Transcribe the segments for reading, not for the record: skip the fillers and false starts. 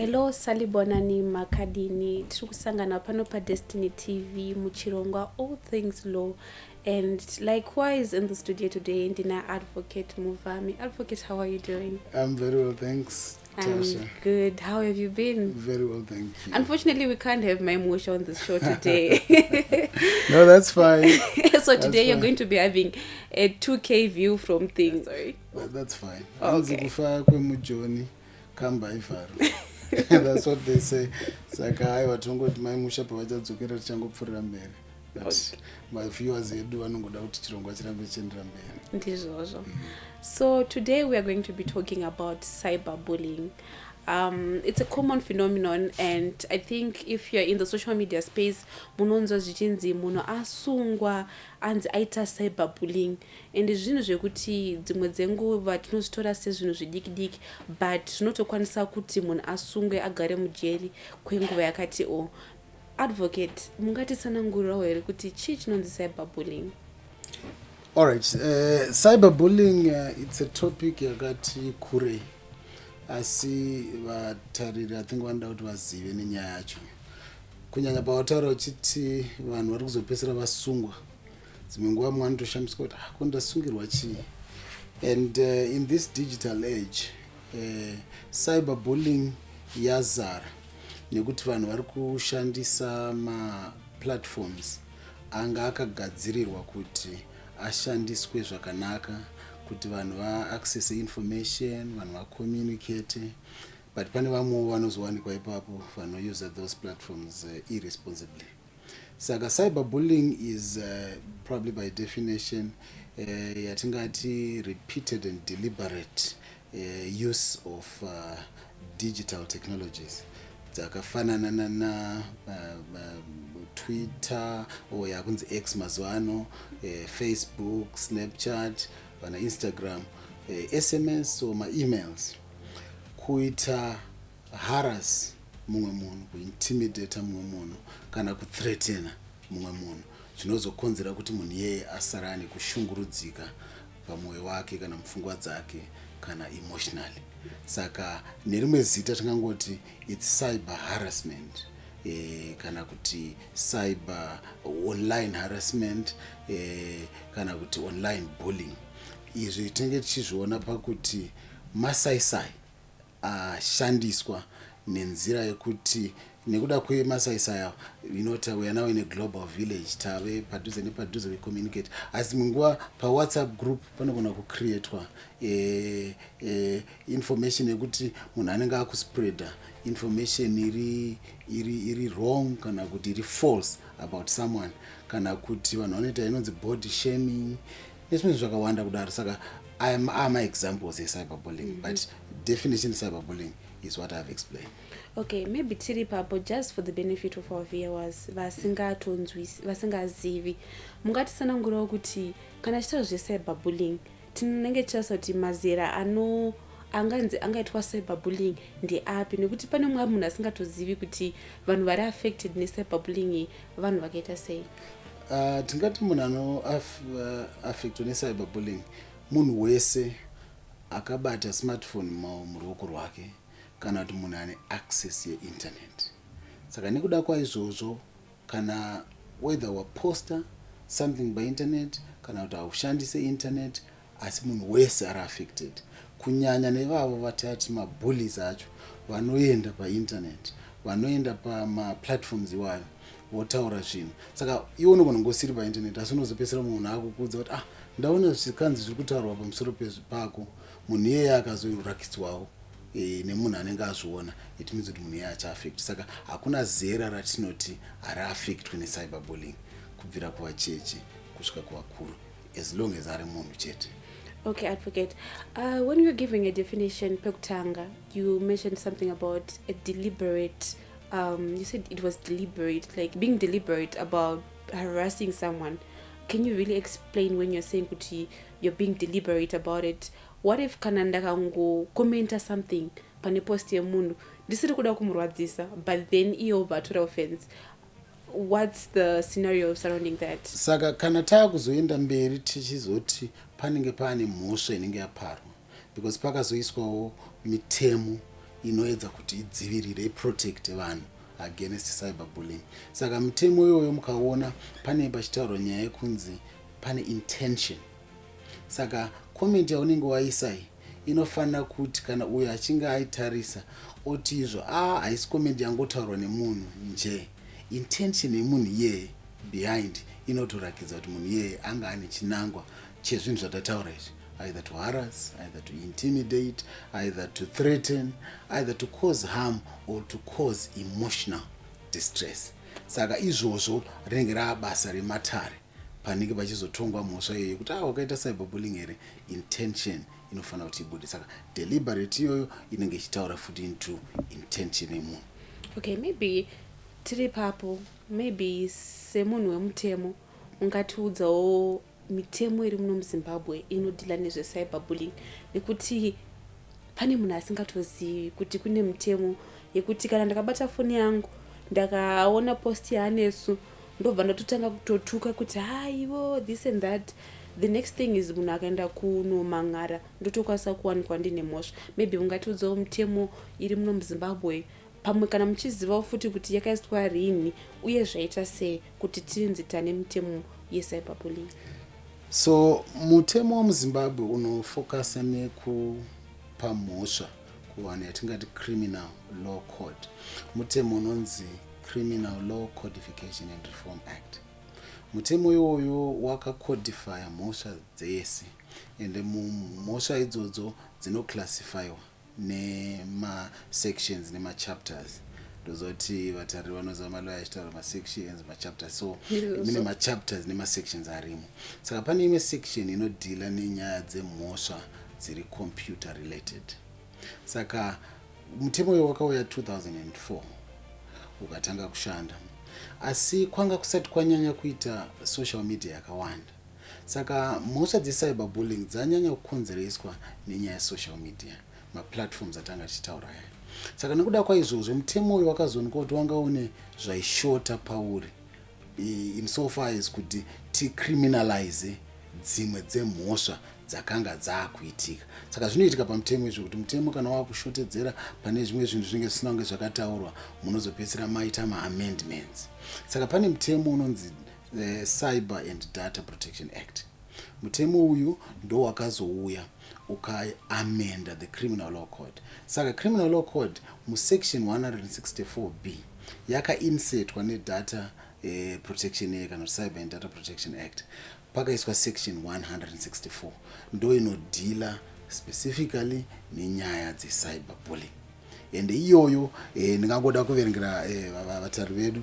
Hello, salibonani, makadini? Tiri kusangana pano paDestiny TV muchirongwa All Things Law, and likewise in the studio today ndina Advocate Muvami. Advocate, how are you doing? I'm very well, thanks. I'm Tasha. good. How have you been? Very well, thank you. Unfortunately, we can't have Mai Musha on this show today. No, that's fine. So today you're Fine. Going to be having a 2K view from things. Sorry. That's fine. Okay. Hanzi kufa kwemujoni kamba ivharo. That's what they say. Saka aiwa, tongoti Mai Musha pavachadzokera tichangopfuurira mberi. But maviewers edu vanongoda kuti chirongwa chirambe chichiendera mberi. Ndizvozvo. So today we are going to be talking about cyberbullying. It's a common phenomenon, and I think if you're in the social media space, munonzwa zvichinzi munhu asungwa anzi aita cyberbullying, and zvinhu zvekuti dzimwe dzenguva tinozvitora sezvinhu zvidiki diki, but zvinotokwanisa kuti munhu asungwe, agare mujeri kwenguva yakati o. Advocate, mungatitsanangurirawo here kuti chii chinonzi cyberbullying? All right. Cyberbullying, it's a topic yakati kurei, asi vatariri, I think, vanoda kuti vazive nenyaya yacho, kunyanya pawataura uchiti vanhu vari kuzopedzisira vasungwa. Dzimwe nguva mumwe anotoshamiswa kuti, "Ah, ko ndasungirwa chii?" And in this digital age, cyberbullying yazara nekuti vanhu vari kushandisa maplatforms anga akagadzirirwa kuti ashandiswe zvakanaka, kuti vanhu vaaccesse information, vanhu vacommunicate, but pane vamwewo vanozowanikwa ipapo vanousa those platforms irresponsibly. Saka cyberbullying is probably by definition yatingati repeated and deliberate use of digital technologies dzakafanana nana Twitter or yakunzi X mazuva ano, Facebook, Snapchat, vana Instagram, SMS or maemails, kuita harass mumwe munhu, kuintimidata mumwe munhu kana kuthreatena mumwe munhu, zvinozokonzera kuti munhu iyeye asara ane kushungurudzika pamwoyo wake kana mupfungwa dzake kana emotionally. Saka nerimwe zita tingangoti it's cyber harassment, kana kuti cyber online harassment, kana kuti online bullying. Izvi tinenge tichizviona pakuti masaisai ashandiswa nenzira yekuti nekuda kwemasaisai ava inoti we are now in a global village, tave padhuze nepadhuze, we communicate, asi dzimwe nguva paWhatsApp group panogona kucreatwa information yekuti munhu anenge akuspreada information iri wrong kana kuti iri false about someone, kana kuti vanhu vanoita inonzi body shaming nezvimwe zvakawanda kudaro. Saka aya maexamples ecyberbullying, but definition cyberbullying is what I've explained. Okay, maybe tiri ipapo, just for the benefit of our viewers vasingatonzwisi, vasingazivi, mungatitsanangurawo kuti kana tichitaura zvecyberbullying tinenge tichirasa kuti mazera ano anganzi angaitwa cyberbullying ndeapi? Nekuti pane mumwe munhu asingatozivi kuti vanhu vari affected necyberbullying iyi vanhu vakaita sei. Tingati munhu anoaffectwa necyberbullying munhu wese akabata smartphone muruoko rwake kana kuti munhu ane access yeinternet. Saka nekuda kwaizvozvo, kana whether waposta something by internet kana kuti haushandise internet, asi munhu wese ari affected, kunyanya nevavo vatati mabullies acho vanoenda painternet, vanoenda pamaplatforms iwayo votaura zvinhu. Saka iwe unogona kunge usiri painternet, asi unozopedzisira munhu akukuudza kuti, "Ah, ndaona zvikanzi zviri kutaurwa pamusoro pako." Munhu iyeye akazorakidzwawo nemunhu anenge azviona, it means kuti munhu iyeye achaaffect. Saka hakuna zera ratinoti hariaffectwe necyberbullying, kubvira kuvacheche kusvika kuvakuru, as long as ari munhu chete. Okay, Advocate. When you were giving a definition, pekutanga, you mentioned something about a deliberate, you said it was deliberate, like being deliberate about harassing someone. Can you really explain when you're saying kuti you're being deliberate about it? What if kana ndakangokomenta something pane post yemunhu ndisiri kuda kumurwadzisa, but then iye obva atora offense? What's the scenario surrounding that? Saka kana taakuzoenda mberi tichizoti panenge paane mhosva inenge yaparwa, because pakazoiswawo mitemo. Inoedza kuti idzivirire, iprotect vanhu against cyberbullying. Saka mitemo iyoyo, mukaona pane pachitaurwa nyaya yekunzi pane intention. Saka comment yaunenge waisai inofanira kuti kana uyo achinge aitarisa oti izvo, a, haisi comment yangotaurwa nemunhu nje. Intention yemunhu iyeye behind inotorakidza kuti munhu iyeye anga ane chinangwa chezvinhu zvatataura izvi, either to harass, either to intimidate, either to threaten, either to cause harm or to cause emotional distress. Saka izvozvo rinenge raabasa rematare panenge pachizotongwa mhosva iyoyo kuti, a, wakaita cyberbullying here. Intention inofanira kuti ibude. Saka deliberate iyoyo inenge ichitaura futi into intention yemunhu. Okay, maybe tiri papo, maybe semunhu wemutemo ungatiudzawo mitemo iri muno muZimbabwe inodeala nezvecyberbullying, nekuti pane munhu asingatozivi kuti kune mitemo yekuti kana ndakabata foni yangu, ndakaona post yaAnesu, ndobva ndatotanga kutotuka kuti haiwo, this and that. The next thing is munhu akaenda kunomang'ara, ndotokwanisa kuwanikwa ndine mhosva. Maybe ungatiudzawo mitemo iri muno muZimbabwe, pamwe kana muchizivawo futi kuti yakaiswa rini uye zvaita sei kuti tinzi tane mitemo yecyberbullying. So mutemo wemuZimbabwe unofocusa nekupa mhosva kuvanhu yatingati criminal law code, mutemo unonzi Criminal Law Codification and Reform Act. Mutemo iwoyo wakacodifya mhosva dzese, ende mumhosva idzodzo dzinoclassifywa nemasections nemachapters. Ndozoti vatariri vanoziva maloya achitaura masections, machapters. So mune machapters nemasections arimo. Saka pane imwe section inodeala nenyaya dzemhosva dziri computer related. Saka mutemo uyo wakauya 2004, ukatanga kushanda, asi kwanga kusati kwanyanya kuita social media yakawanda. Saka mhosva dzecyberbullying dzanyanya kukonzereswa nenyaya yesocial media, maplatforms atanga tichitaura aya. Saka nekuda kwaizvozvo, mutemo uyu wakazoonekwa kuti wanga une zvaishota pauri, insofar as kuti ticriminalize dzimwe dzemhosva dzakanga dzaakuitika. Saka zvinoitika pamutemo izvo kuti mutemo kana wakushotedzera pane zvimwe zvinhu zvinenge zvisina kunge zvakataurwa, munozopedzisira maita maamendments. Saka pane mutemo unonzi Cyber and Data Protection Act. Mutemo uyu ndo wakazouya ukaamenda the Criminal Law Code. Saka Criminal Law Code musection 164 B yakainsertwa nedata protection kana Cyber and Data Protection Act, pakaiswa section 164, ndo inodeala specifically nenyaya dzecyber bullying. Ende iyoyo, ndingangoda kuverengera vatari vedu.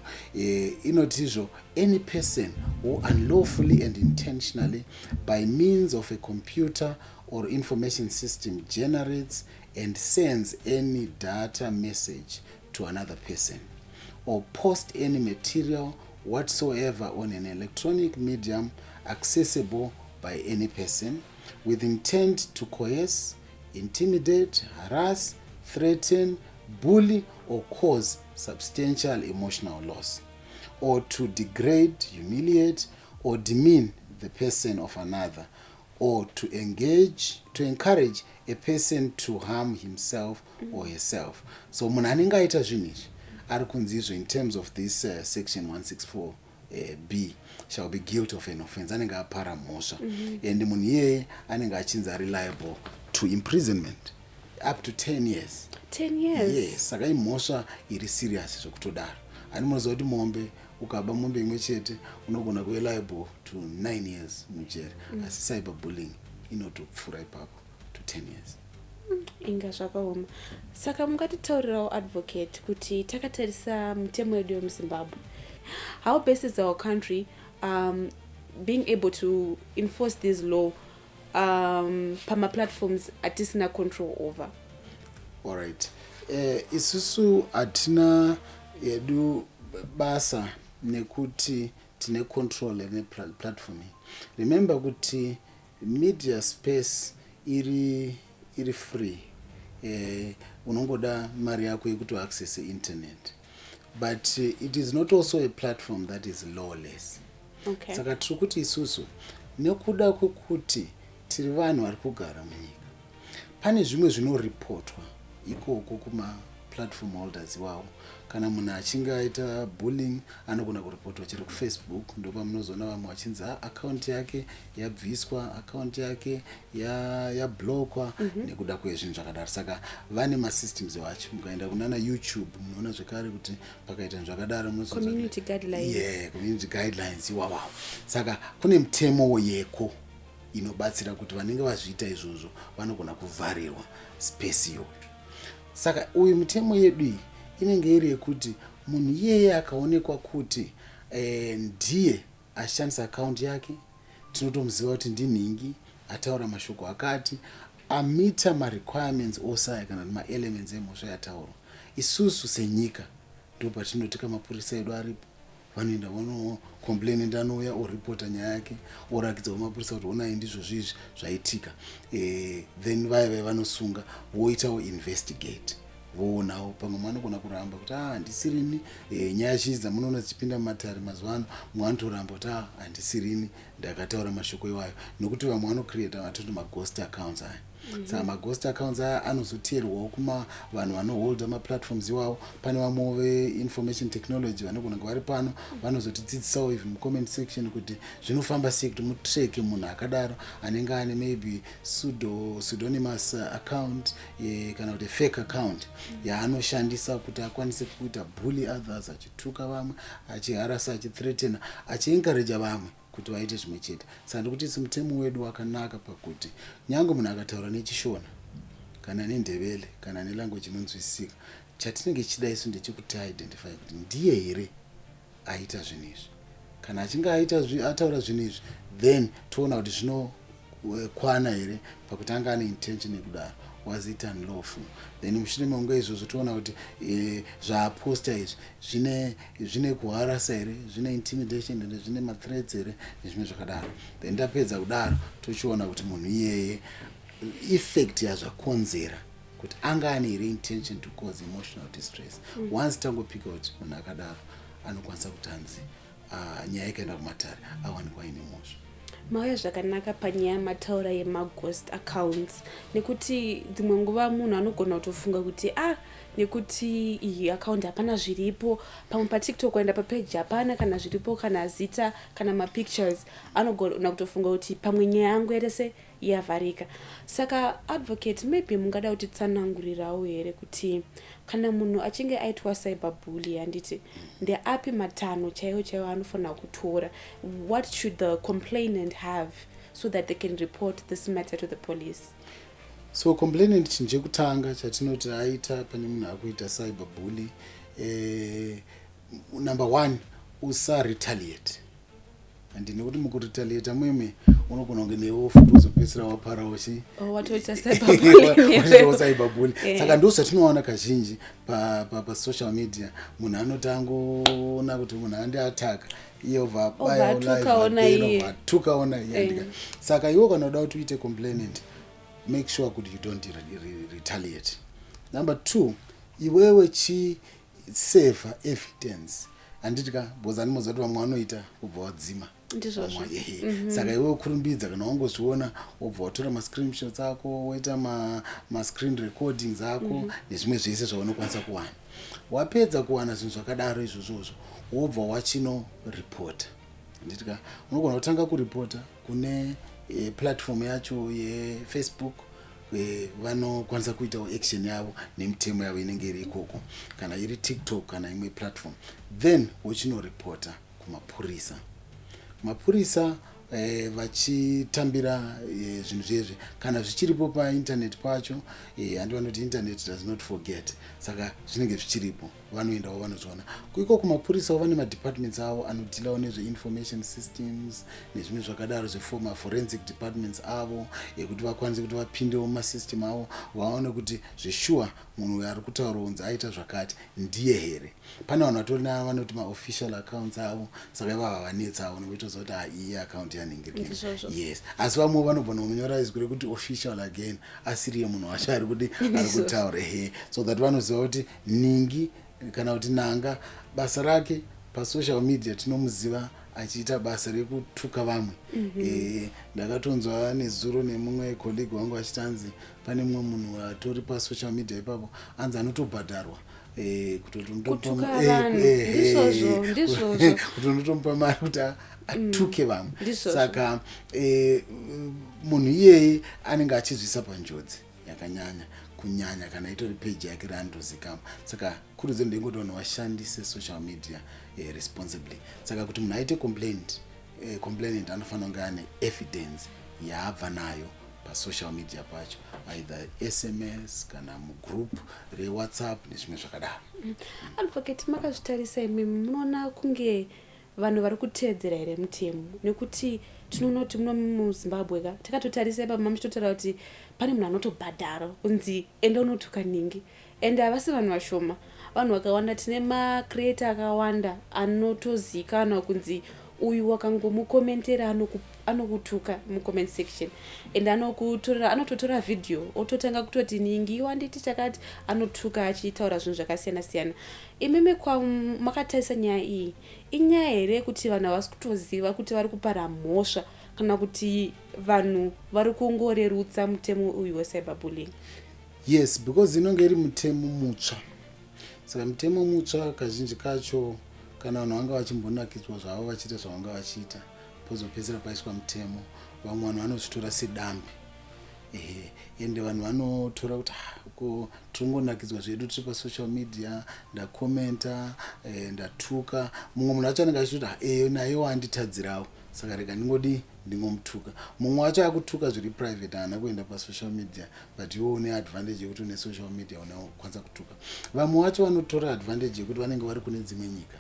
Inotizvo, "Any person who unlawfully and intentionally by means of a computer or information system generates and sends any data message to another person or post any material whatsoever on an electronic medium accessible by any person with intent to coerce, intimidate, harass, threaten, bully or cause substantial emotional loss or to degrade, humiliate or demean the person of another or to encourage a person to harm himself or herself." So munhu anenge aita zvinhu izvi ari kunzi izvo, in terms of this section 164 B, shall be guilty of an offense. Anenge apara mhosva, and munhu iyeye anenge achinzi ari liable to imprisonment up to 10 years. 10 years? Yes. Saka imhosva iri serious zvekutodaro. Ani munoziva kuti mombe, ukaba mombe imwe chete, unogona kuve liable to 9 years mujeri. Asi cyber bullying inotopfuura ipapo to 10 years. Inga zvakaoma. Saka mungatitaurirawo, advocate, kuti takatarisa mitemo yedu yemuZimbabwe, how best is our country being able to enforce this law pamaplatforms atisina control over? Alright, isusu hatina yedu basa nekuti tine control neplatform iyi. Remember kuti media space iri free. Unongoda mari yako yekuti uaccess internet, but it is not also a platform that is lawless. Saka tiri kuti isusu, nekuda kwekuti tiri vanhu vari kugara munyika, pane zvimwe zvinoripotwa. Ikoko kumaplatform holders iwawo, kana munhu achinge aita bullying, anogona kuripotwa chero kuFacebook. Ndopamunozoona vamwe vachinzi, "Ah, akaunti yake yabviswa, akaunti yake yablockwa nekuda kwezvinhu zvakadaro." Saka vane masystems wacho. Mukaenda kunana YouTube, munoona zvekare kuti pakaita zvinhu zvakadaro munozonzwa kuti- Community guidelines. Yeah, community guidelines iwawawo. Saka kune mitemo yeko inobatsira kuti vanenge vazviita izvozvo vanogona kuvharirwa space iyoyo. Saka uyu mitemo yedu iyi inenge iri yekuti munhu iyeye akaonekwa kuti ndiye ashandisa akaunti yake, tinotomuziva kuti ndinhingi ataura mashoko akati, ameeta marequirements ose aya kana kuti maelements emhosva yataurwa, isusu senyika ndo patinoti kamapurisa edu aripo, vanoenda vanocomplainant anouya oripota nyaya yake, orakidza kumapurisa kuti onai, ndizvo zvizvi zvaitika. Then vaya vaya vanosunga, voitawo investigate, voonawo. Pamwe mwanogona kuramba kuti, "A, handisirini." Nyaya zhinji dzamunoona dzichipinda mumatare mazuva ano, mumwe anotoramba kuti, "A, handisirini ndakataura mashoko iwayo," nokuti vamwe vanocreata vatoti maghost accounts aya. Saka maghost accounts aya anozoteerwawo kuma vanhu vanoholda maplatforms iwawo. Pane vamwewo veinformation technology vanogona kunge vari pano, vanozotidzidzisawo even mucomment section kuti zvinofamba sei kuti mutracke munhu akadaro anenge ane maybe pseudo pseudonymous account kana kuti fake account yaanoshandisa kuti akwanise kuita bully others, achituka vamwe, achiharasa, achithreatena, achiencouragea vamwe kuti vaite zvimwe chete. Saka ndikuti isu mutemo wedu wakanaka pakuti nyange munhu akataura neChishona kana neNdebele kana nelanguage inonzwisisika, chatinenge chichida isu ndechekuti aidentify kuti ndiye here aita zvinhu izvi. Kana achinge aita ataura zvinhu izvi, then toona kuti zvinokwana here pakuti anga ane intention yekudaro, was it unlawful? Then mushure mekunge izvozvo, toona kuti zvaaposta izvi zvine kuharasa here, zvine intimidation here, zvine mathreats here, nezvimwe zvakadaro. Then tapedza kudaro, tochiona kuti munhu iyeye, effect yazvakonzera, kuti anga ane here intention to cause emotional distress. Once tangopika kuti munhu akadaro anokwanisa kutanzi, nyaya ikaenda kumatare, awanikwa ine mhosva. Mauya zvakanaka panyaya mataura yemaghost accounts, nekuti dzimwe nguva munhu anogona kutofunga kuti, ah, nekuti iyi account hapana zviripo, pamwe paTikTok waenda papeji hapana kana zviripo, kana zita, kana mapictures, anogona kutofunga kuti pamwe nyaya yangu yarese yavharika. Saka advocate, maybe mungada kutitsanangurirawo here kuti kana munhu achinge aitwa cyberbully, handiti, ndeapi matanho chaiwo chaiwo anofanira kutora? What should the complainant have so that they can report this matter to the police? So complainant, chinhu chekutanga chatinoti aita pane munhu akuita cyberbully, number one, usaretaliate, and nekuti mukuretaliata muime unogona kunge newe futi uzopedzisira waparawo chi Oh, watoita cyberbully. Cyberbully. Saka ndo zvatinoona kazhinji pasocial media. Munhu anoti angoona kuti munhu andiataka, iye obva Obva atukaona iye. Atukaona iye. Andika saka iwe kana uda kuti uite complainant, make sure kuti you don't retaliate. Number two, iwewe chiseva evidence, handiti ka? Because andimoziva kuti vamwe vanoita kubva wadzima. Ndizvozvo. Vamwe, ehe. Saka iwe kurumbidza, kana wangozviona, wobva watora mascreenshots ako, woita mascreen recordings ako nezvimwe zvese zvaunokwanisa kuwana. Wapedza kuwana zvinhu zvakadaro izvozvozvo, wobva wachinoripota, handiti ka? Unogona kutanga kuripota kune platform yacho yeFacebook. Vanokwanisa kuitawo action yavo nemitemo yavo inenge iri ikoko, kana iri TikTok kana imwe platform. Then wochinoripota kumapurisa. Mapurisa vachitambira zvinhu zvezvi kana zvichiripo painternet pacho, handi vanoti internet does not forget? Saka zvinenge zvichiripo, vanoendawo vanozviona iko kumapurisawo. Vane madepartments avo anodealawo nezveinformation systems nezvimwe zvakadaro, zvefoma forensic departments avo, ekuti vakwanise kuti vapindewo mumasystem avo, vaone kuti zveshuwa munhu uyu ari kutaura kunzi aita zvakati ndiye here. Pane vanhu vatori vanoti maofficial accounts avo, saka ivava havanetsawo nekuitoziva kuti, ha, iyi account yanhingirikini. Ndizvozvo. Yes, asi vamwe vanogona kunyora izwi rekuti official again, asiriye munhu wacho ari kuti ari kutaura, ehe, so that vanoziva kuti ningi kana kuti nanga basa rake pasocial media tinomuziva. Achiita basa rekutuka vamwe. Ndakatonzwa nezuro nemumwe colleague wangu achiti anzi pane mumwe munhu atori pasocial media ipapo, anzi anotobhadharwa kutoti Kutuka vanhu. Ndizvozvo, ndizvozvo. Kuti unotomupa mari kuti atuke vamwe. Saka munhu iyeye anenge achizvisa panjodzi yakanyanya, kunyanya kana itori peji yake raanotozikanwa. Saka kurudziro ndeyekuti vanhu vashandise social media responsibly. Saka kuti munhu aite complaint, complainant anofanira kunge ane evidence yaabva nayo pasocial media pacho, either SMS kana mugroup reWhatsApp nezvimwe zvakadaro. Advocate, makazvitarisa imimi, munoona kunge vanhu vari kuteedzera here mutemo? Nekuti tinoona kuti muno muZimbabwe ka, takatotarisa ipapo, mamuchitotaura kuti pane munhu anotobhadhara kunzi enda unotuka ningi, ende havasi vanhu vashoma, vanhu vakawanda. Tine macreator akawanda anotozikanwa kunzi uyu wakangomukomentera anokutuka mucomment section, and anokutorera, anototora vhidhiyo, ototanga kutoti ningi wanditi chakati, anotuka achitaura zvinhu zvakasiyana siyana. Imimi makatarisa nyaya iyi, inyaya here yekuti vanhu havasi kutoziva kuti vari kupara mhosva, kana kuti vanhu vari kungorerutsa mutemo uyu wecyberbullying? Yes, because inonge iri mutemo mutsva. Saka mutemo mutsva kazhinji kacho, kana vanhu vanga vachimbonakidzwa zvavo vachiita zvavanga vachiita, pozopedzisira paiswa mutemo, vamwe vanhu vanozvitora sedambe. Ehe, ende vanhu vanotora kuti, "Ah, ko tiringonakidzwa zvedu tiri pasocial media, ndakomenta, ndatuka." Mumwe munhu acho anenge achitoti, "Ah, eyo naye wanditadzirawo, saka rega ndingodi ndingomutuka." Mumwe wacho akutuka zviri private, haana kuenda pasocial media, but iwe une advantage yekuti une social media, unokwanisa kutuka. Vamwe vacho vanotora advantage yekuti vanenge vari kune dzimwe nyika.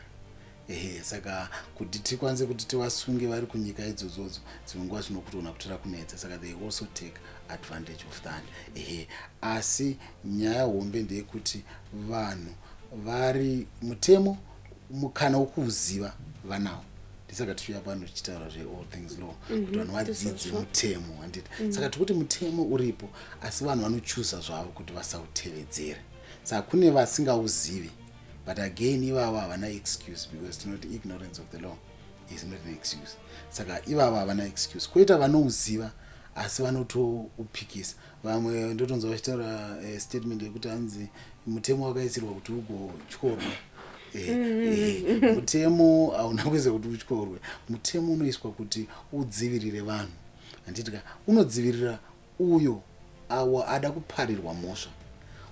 Ehe, saka kuti tikwanise kuti tivasunge vari kunyika idzodzodzo, dzimwe nguva zvinokutoona kutora kunetsa, saka they also take advantage of that. Ehe, asi nyaya hombe ndeyekuti vanhu vari mutemo mukana wokuuziva vanawo. Ndisaka tichiuya pano tichitaura zveall things law, kuti vanhu vadzidze mutemo, handiti? Saka tikuti mutemo uripo, asi vanhu vanochuza zvavo kuti vasautevedzere. Saka kune vasingauzivi, but again ivavo havana excuse, because tinoti ignorance of the law is not an excuse. Saka ivavo havana excuse. Kwoita vanouziva asi vanotoupikisa. Vamwe ndotonzwa vachitaura statement yekuti hanzi mutemo wakaisirwa kuti ugotyorwa. Mutemo hauna kuisa kuti utyorwe. Mutemo unoiswa kuti udzivirire vanhu, handiti ka? Unodzivirira uyo awa ada kuparirwa mhosva,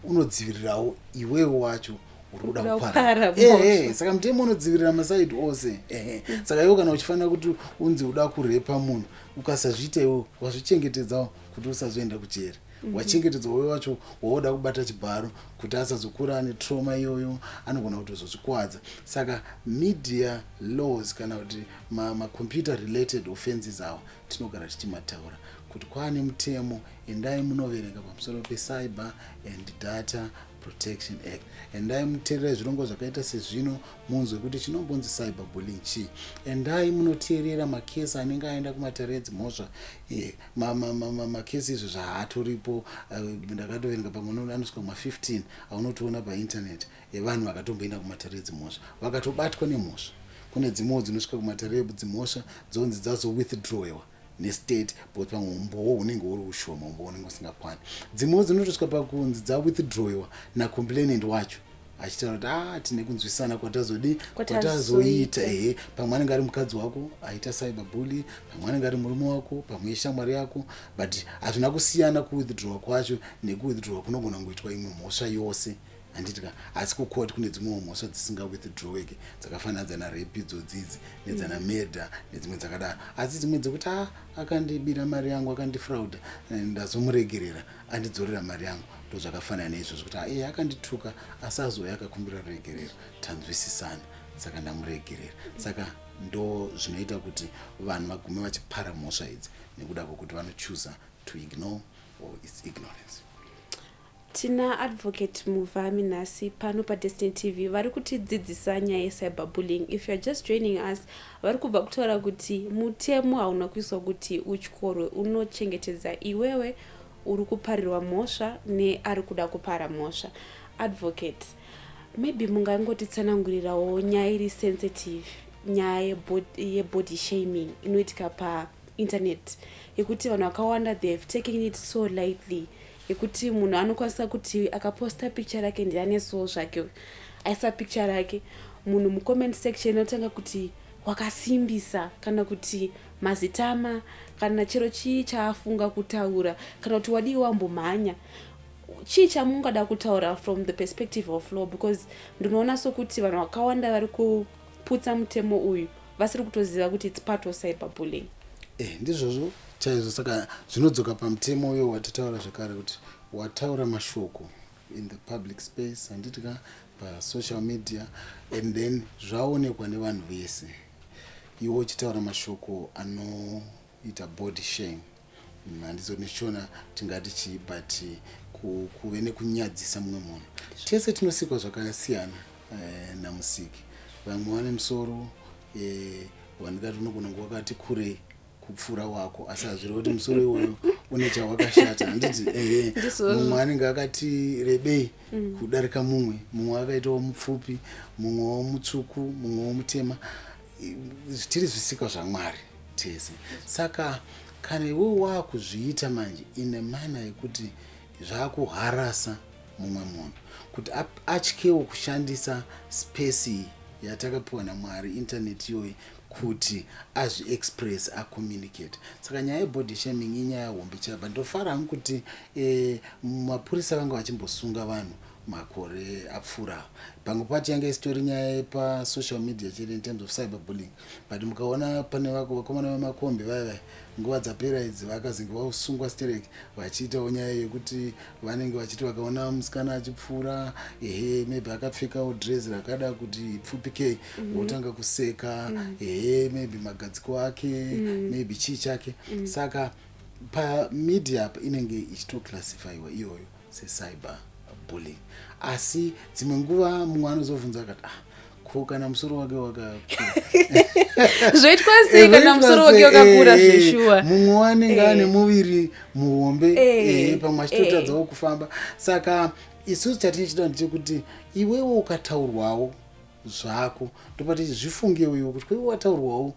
unodzivirirawo iwewe wacho uri kuda kuda kupara kupara mhosva. Saka mutemo unodzivirira masaidi ose. Ehe, saka iwe kana uchifanira kuti unzi uda kurepa munhu, ukasazviita iwe, wazvichengetedzawo kuti usazoenda kujeri. Wachengetedzwa wewe wacho wauda kubata chibharo kuti asazokura ane trauma iyoyo, anogona kutozozvikwadza. Saka media laws kana kuti macomputer related offenses awa, tinogara tichimataura kuti kwaane mutemo. Endai munoverenga pamusoro peCyber and Data Protection Act. Endai muteerera zvirongwa zvakaita sezvino, munzwe kuti chinombonzi cyber bullying chii. Endai munoteerera makesi anenge aenda kumatare edzimhosva. Makesi izvo zvaatoripo, ndakatoverenga pamwe anosvika kuma15 aunotoona painternet, evanhu vakatomboenda kumatare edzimhosva, vakatobatwa nemhosva. Kune dzimwewo dzinosvika kumatare edzimhosva, dzonzi dzazowithdrawiwa nestate because pamwe umbowo hunenge huri ushoma, umbowo unenge usingakwana. Dzimwewo dzinotosvika pakunzi dzawithdrawiwa nacomplainant wacho, achitaura kuti, "A, tine kunzwisana kwatazodi Kwatazoita." Kwatazoita. Ehe, pamwe anenge ari mukadzi wako aita cyber bully, pamwe anenge ari murume wako, pamwe ishamwari yako, but hazvina kusiyana kuwithdrawa kwacho nekuwithdrawa kunogona kungoitwa imwe mhosva yose, handiti ka? Asi kukoti kune dzimwewo mhosva dzisingawithdraweke, dzakafanana dzana rape idzodzidzi, nedzana murder, nedzimwe dzakadaro. Asi dzimwe dzekuti, "A, akandibira mari yangu, akandifrauda, ndazomuregerera, andidzorera mari yangu," ndo zvakafanana neizvozvo, kuti, "Iye akandituka asi azouya akakumbira ruregerero, tanzwisisana, saka ndamuregerera." Saka ndo zvinoita kuti vanhu vagume vachipara mhosva idzi, nekuda kwokuti vanochuza to ignore or its ignorance. Tina Advocate Muvhami nhasi pano paDestiny TV, vari kutidzidzisa nyaya yecyberbullying. If you are just joining us, vari kubva kutaura kuti mutemo hauna kuiswa kuti utyorwe, unochengetedza iwewe uri kuparirwa mhosva neari kuda kupara mhosva. Advocate, maybe mungangotitsanangurirawo nyaya iri sensitive. Nyaya yebody shaming inoitika painternet, yekuti vanhu vakawanda, they have taken it so lightly, yekuti munhu anokwanisa kuti akaposta picture rake, ndianesowo zvake, aisa picture rake, munhu mucomment section anotanga kuti wakasimbisa, kana kuti mazitama, kana chero chii chaafunga kutaura, kana kuti wadii wambomhanya. Chii chamungada kutaura from the perspective of law? Because ndinoona sokuti vanhu vakawanda vari kuputsa mutemo uyu vasiri kutoziva kuti it's part of cyberbullying. Ndizvozvo chaizvo. Saka zvinodzoka pamutemo uyo watataura zvakare kuti wataura mashoko in the public space, handiti ka, pasocial media, and then zvaonekwa nevanhu vese, iwe uchitaura mashoko anoita body shame. Handizo neshona tingati chii, but kuve nekunyadzisa mumwe munhu. Tese tinosikwa zvakasiyana namusiki. Vamwe vane musoro wandingati unogona kunge wakati kurei kupfuura wako, asi hazvireva kuti musoro iwoyo une chawakashata, handiti? Ehe. Mumwe anenge akati rebei kudarika mumwe, mumwe akaitawo mupfupi, mumwewo mutsvuku, mumwewo mutema. Tiri zvisikwa zvaMwari tese. Saka kana iwe waakuzviita manje ine mana yekuti zvaakuharasa mumwe munhu kuti atyewo kushandisa space iyi yatakapiwa naMwari, internet iyoyi, kuti azviexpress, acommunicate. Saka nyaya yebody shaming inyaya hombe chaiba. Ndofara hangu kuti mapurisa vanga vachimbosunga vanhu makore apfuura. Pamwe pacho yange isitori nyaya yepasocial media chete in terms of cyber bullying, but mukaona pane vakomana vemakombi vaya vaya, nguva dzapera idzi vakazenge vasungwa sterek vachiitawo nyaya yekuti vanenge vachiti vakaona musikana achipfuura, ehe, maybe akapfekawo dress rakada kuti pfupikei, votanga kuseka, ehe, maybe magadziko ake, maybe chii chake. Saka pamedia apa inenge ichitoclassifyiwa iyoyo secyber bullying. Asi dzimwe nguva mumwe anozobvunza akati, "Ah, ko kana musoro wake wakakura?" Zvoitwa sei kana musoro wake wakakura? Zveshuwa. Mumwe anenge ane muviri muhombe, pamwe achitotadzawo kufamba. Saka isusu chatinochida ndechekuti iwewo ukataurwawo zvako, ndopati zvifungewo iwe kuti kweiwe wataurwawo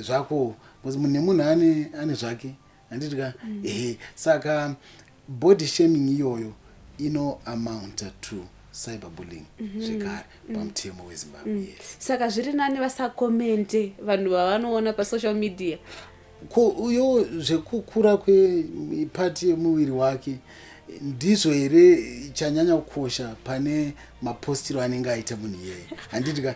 zvako, because munhu nemunhu ane zvake, handiti ka? Ehe. Saka body shaming iyoyo inoamounta to cyberbullying zvekare pamutemo weZimbabwe, yes. Saka zviri nani vasakomente vanhu vavanoona pasocial media? Ko uyo zvekukura kwepart yemuviri wake ndizvo here chanyanya kukosha pane mapostiro anenge aita munhu iyeye, handiti ka?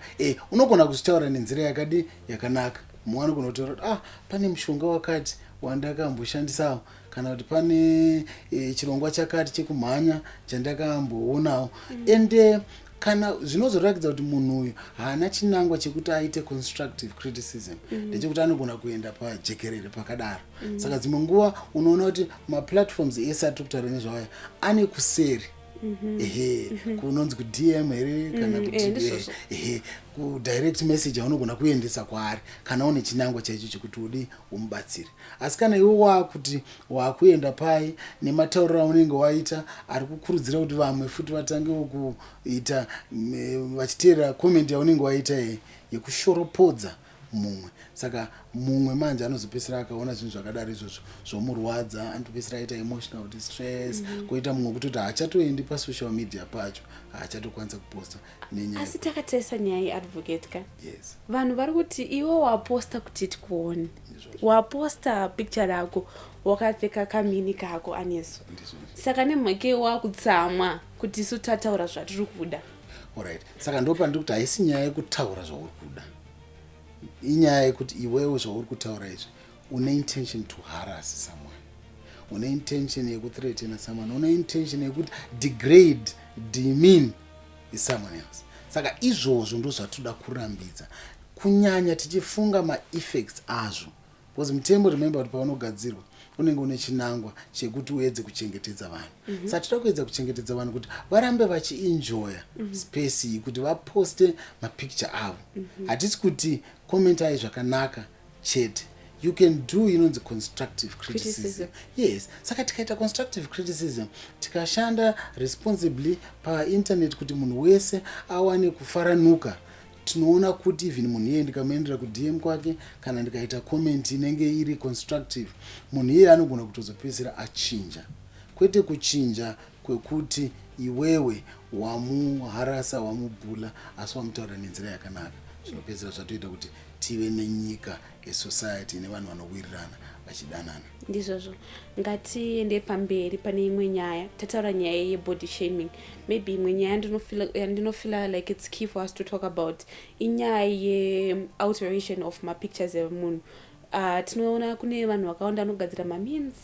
Unogona kuzvitaura nenzira yakadi yakanaka. Mumwe anogona kutaura kuti, "Ah, pane mushonga wakati wandakamboshandisawo," kana kuti, "Pane chirongwa chakati chekumhanya chandakamboonawo." Ende kana zvinozoratidza kuti munhu uyu haana chinangwa chekuti aite constructive criticism, ndechekuti anogona kuenda pajekerere pakadaro. Saka dzimwe nguva unoona kuti maplatforms ese atiri kutaura nezvawaya ane kuseri, ehe, kunonzi kuDM here kana kuti Ndizvozvo. Ehe, kudirect message yaunogona kuendesa kwaari kana une chinangwa chaicho chekuti udi umubatsire. Asi kana iwe waakuti waakuenda pai nematauriro aunenge waita ari kukurudzira kuti vamwe futi vatangewo kuita vachiteerera comment yaunenge waita iyi yekushoropodza mumwe, saka mumwe manje anozopedzisira akaona zvinhu zvakadaro izvozvo zvomurwadza, anotopedzisira aita emotional distress. Koita mumwe kutoti haachatoendi pasocial media pacho, haachatokwanisa kuposta nenyaya. Asi takatarisa nyaya yeadvocate ka, Yes. vanhu vari kuti iwe waposta kuti tikuone. Ndizvozvo. Waposta picture rako wakapfeka kamini kako aneso. Ndizvozvo. Saka nemhaka wakutsamwa kuti isu tataura zvatiri kuda. Alright, saka ndopandiri kuti haisi nyaya yekutaura zvauri kuda, inyaya yekuti iwewe zvauri kutaura izvi une intention to harass someone, une intention yekuthreatena someone, une intention yekuti degrade, demean someone else. Saka izvozvo ndo zvatoda kurambidza, kunyanya tichifunga maeffects azvo, because mutemo, remember kuti paunogadzirwa unenge une chinangwa chekuti uedze kuchengetedza vanhu. Saka toda kuedza kuchengetedza vanhu kuti varambe vachienjoya space iyi, kuti vaposte mapicture avo. Hatisi kuti commentai zvakanaka chete, you can do inonzi constructive criticism. Criticism. Yes. Saka tikaita constructive criticism, tikashanda responsibly painternet kuti munhu wese awane kufaranuka. Tinoona kuti even munhu iyeye ndikamuendera kuDM kwake kana ndikaita comment inenge iri constructive, munhu iyeye anogona kutozopedzisira achinja, kwete kuchinja kwekuti iwewe wamuharasa, wamubhula, asi wamutaura nenzira yakanaka. Zvinopedzisira zvatoita kuti tive nenyika yesociety ine vanhu vanowirirana, vachidanana. Ndizvozvo. Ngatiende pamberi pane imwe nyaya. Tataura nyaya yebody shaming. Maybe imwe nyaya yandinofeela like it's key for us to talk about inyaya yealteration of mapictures emunhu. Tinoona kune vanhu vakawanda vanogadzira mamemes.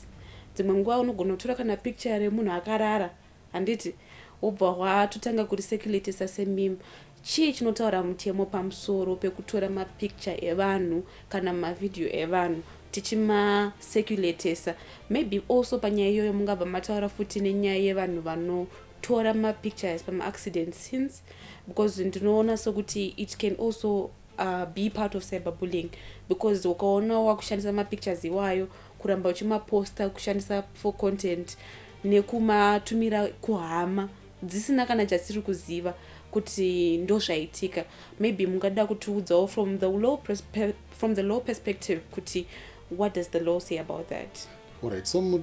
Dzimwe nguva unogona kutora kana picture remunhu akarara, handiti, wobva watotanga kuricirculatesa sememe. Chii chinotaura mutemo pamusoro pekutora mapicture evanhu kana mavhidhiyo evanhu tichimacirculatesa? Maybe also panyaya iyoyo mungabva mataura futi nenyaya yevanhu vanotora mapictures pamaaccident scenes, because ndinoona sokuti it can also be part of cyberbullying, because ukaona wakushandisa mapictures iwayo, kuramba uchimaposta, kushandisa for content nekumatumira kuhama dzisina kana chasiri kuziva kuti ndo zvaitika. Maybe mungada kutiudzawo from the law perspective kuti what does the law say about that? Alright, so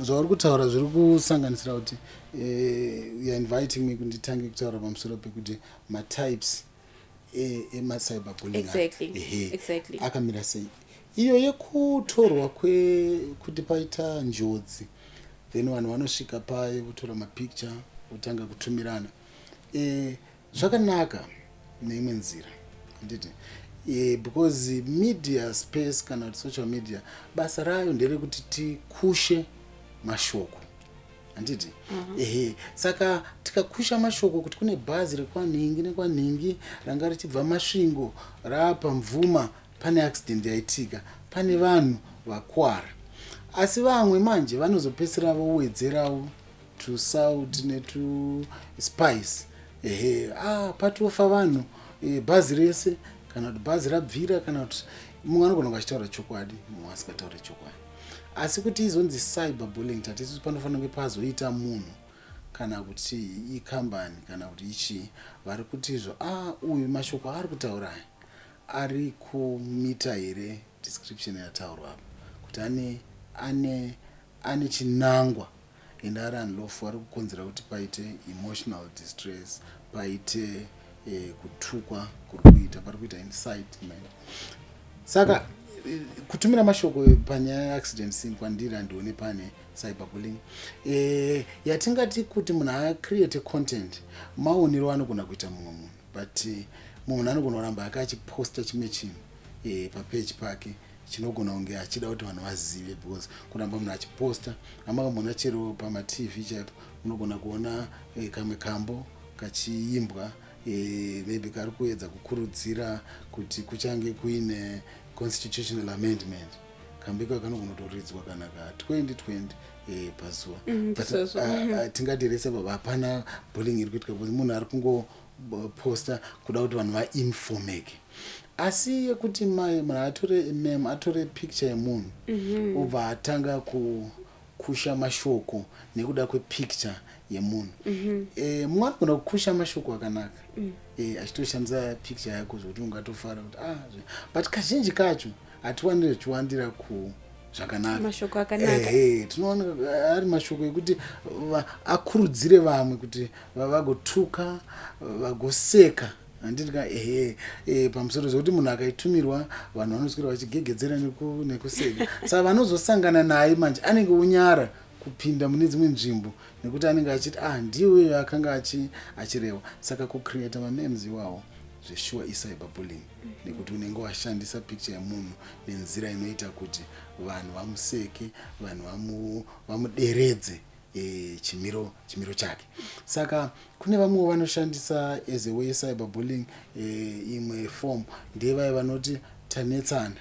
zvauri kutaura zviri kusanganisira kuti you are inviting me kuti nditange kutaura pamusoro pekuti matypes emacyberbullying Exactly. Ehe, akamira sei. Iyo yekutorwa kwekuti paita njodzi, then vanhu vanosvika paye votora mapicture, votanga kutumirana, zvakanaka neimwe nzira, handiti? Because media space kana kuti social media, basa rayo nderekuti tikushe mashoko, handiti? Ehe, saka tikakusha mashoko kuti kune bhazi rekwanhingi nekwanhingi ranga richibva Masvingo, raapa Mvuma, pane accident yaitika, pane vanhu vakwara. Asi vamwe manje vanozopedzisira vowedzerawo tusalt netuspice. Ehe, ah, patofa vanhu, bhazi rese, kana kuti bhazi rabvira, kana kuti mumwe anogona kunge achitaura chokwadi, mumwe asingatauri chokwadi. Asi kuti izonzi cyber bullying, tati isusu panofanira kunge pazoita munhu kana kuti ikambani kana kuti ichii vari kuti izvo, ah, uyu mashoko aari kutaura aya ari kumita here description yataurwa apa, kuti ane chinangwa and ari unlawful, ari kukonzera kuti paite emotional distress, paite kutukwa kuri kuita, pari kuita incitement. Saka kutumira mashoko panyaya yeaccident scene, kwandiri handione pane cyberbullying. Yatingati kuti munhu acreate content, maonero anogona kuita mumwe munhu, but munhu anogona kuramba ake achiposta chimwe chinhu papeji pake chinogona kunge achida kuti vanhu vazive, because kuramba munhu achiposta, amakamboona chero pamaTV chaipo, unogona kuona kamwe kambo kachiimbwa, maybe kari kuedza kukurudzira kuti kuchange kuine constitutional amendment. Kambo iko kanogona kutoridzwa kana ka 2020 pazuva. But Ndizvozvo. Tingati rese baba hapana bullying iri kuitika, because munhu ari kungoposta kuda kuti vanhu vainformeke. Asi yekuti munhu atore meme, atore picture yemunhu, obva atanga kukusha mashoko nekuda kwepicture yemunhu, mumwe anogona kukusha mashoko akanaka achitoshandisa picture yako, zvokuti ungatofara kuti ah, but kazhinji kacho hatiwaniri zvichiwandira ku zvakanaka. Mashoko akanaka. Ehe, tinoona ari mashoko ekuti akurudzire vamwe kuti vagotuka, vagoseka, handiti ka? Ehe, pamusoro zvokuti munhu akaitumirwa, vanhu vanoswera vachigegedzera nekuseka. Saka vanozosangana naye manje anenge onyara kupinda mune dzimwe nzvimbo nekuti anenge achiti, ah, ndiwe akanga achirehwa. Saka kucreata mamemes iwawo, zveshuwa icyberbullying, nekuti unenge washandisa picture yemunhu nenzira inoita kuti vanhu vamuseke, vanhu vamuderedze chimiro chake. Saka kune vamwewo vanoshandisa as a way cyberbullying. Imwe form ndevaya vanoti tanetsana,